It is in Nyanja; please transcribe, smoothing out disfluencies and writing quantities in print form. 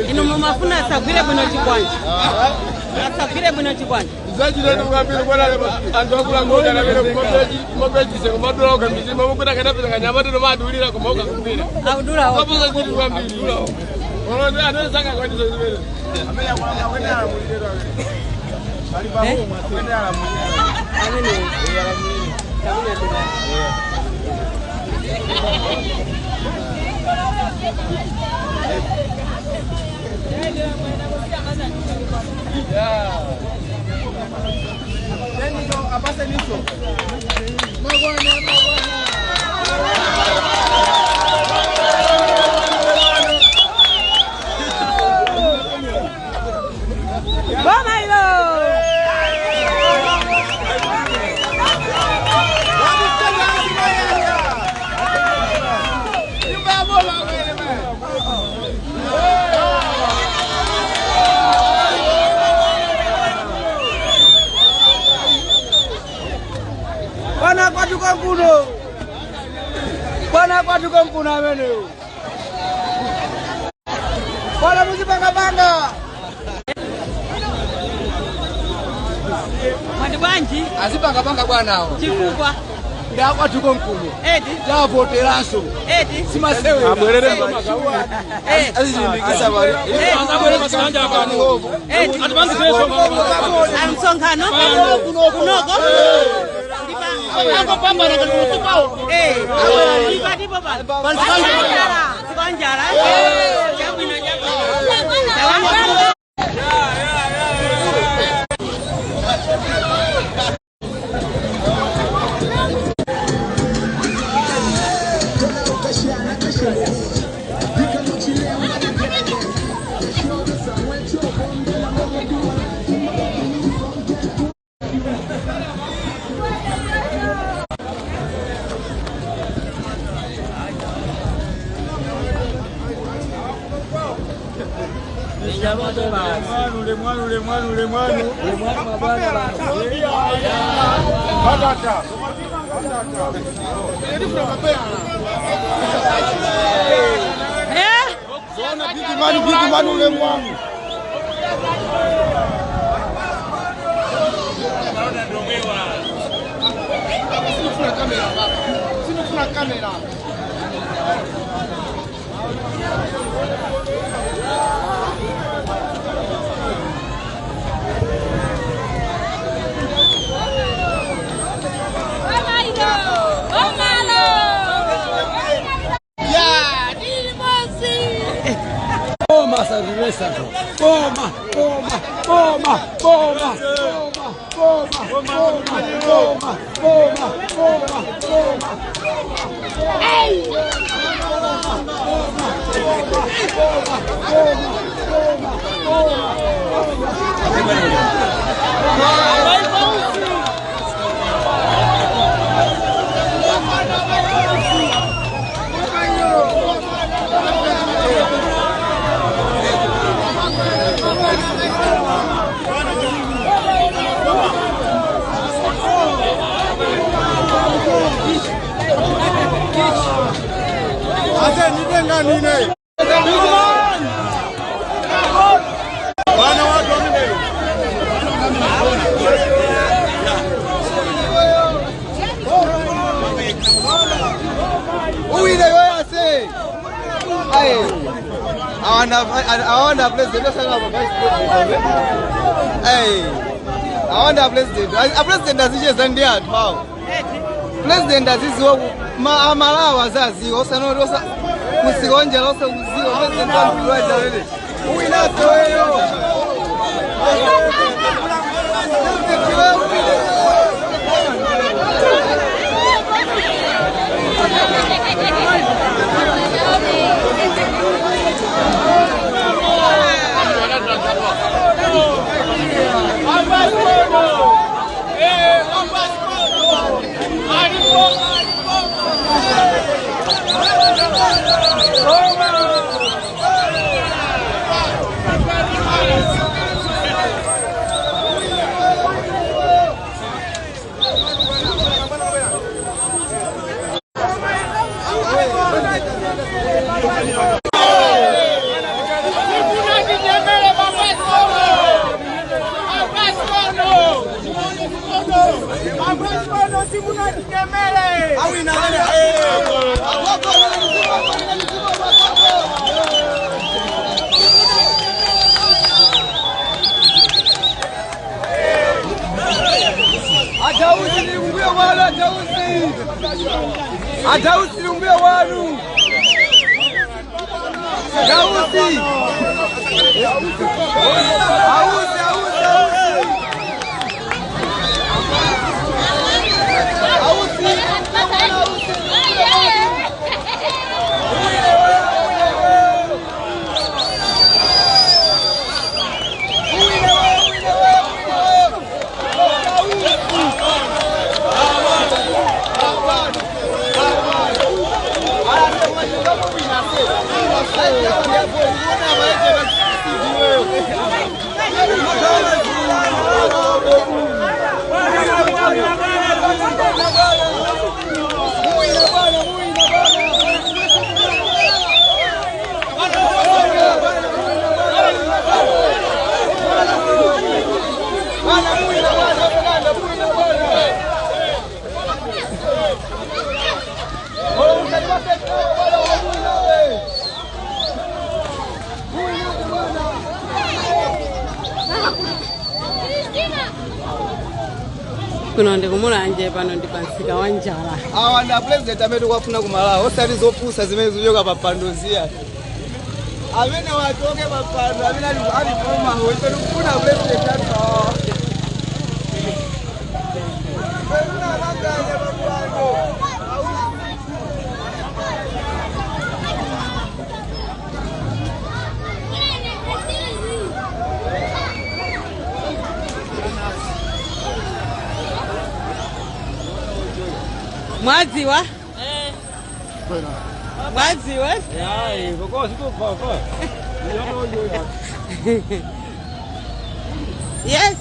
Inu mumafuna asagwire bwino chikwanja. Asagwire bwino chikwanja. Audula Bwana kwatuka mkuno. Bwana kwatuka mkuno ameneyo. Bwana muzipanga panga. Mwandi bwanji Azipanga panga bwana hao. Chifukwa Ndakwatuka mkuno. Eti Ndavoteranso. Eti Simasewe. Abwerere Azilimbikisa bali. Eti msonkhano kunoko ndipo pano sikonjala chabwino chabwino. Boma, boma, boma, boma, boma, boma, boma, boma, boma, boma. Hey! Boma, boma, boma, boma, boma, I want president. Hey, I want a president. A president azicheza ndi anthu awo. President aziziwa amalawa azaziwa osanoti osa kusikonjera osakuziwa president wantulwajalele uwinaseweyo. Atausi nilikumbia wanu, atausi. Atausi nilikumbia wanu. Atausi. Ausi, ausi, ausi. Ausi. Ausi. Kuno ndikumulanje pano ndi pansika wa njala. Awa ndi president amene tikufuna kumalawi, osati zopusa zimene zikuchoka pa pandoziya. Amene wachoke pa pando, amene ali kumaho, ife tikufuna president athu awa. Tikufuna akanganya pa pando. Mwadziwa? Mwadziwa? Yes.